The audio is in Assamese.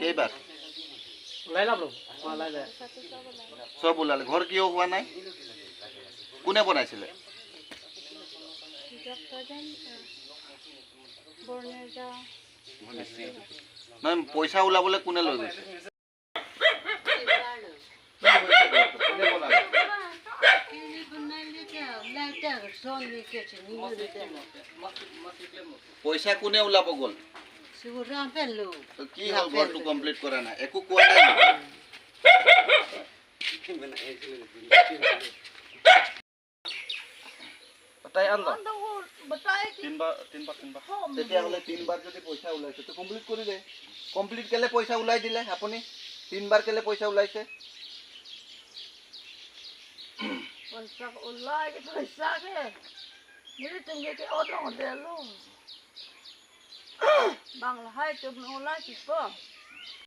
কেইবাৰ চব ওলালে? ঘৰ কিয় হোৱা নাই? কোনে বনাইছিলে? নহয়, পইচা ওলাবলৈ কোনে লৈ গৈছে? পইচা কোনে ওলাব গ'ল? কি হ'ল, ঘৰটো কমপ্লিট কৰা নাই, একো কোৱা নাই? তেতিয়াহ'লে তিনবাৰ যদি পইচা ওলাইছে তো কমপ্লিট কৰি দে। কমপ্লিট কেলে পইচা ওলাই দিলে আপুনি? তিনবাৰ কেলে পইচা ওলাইছে?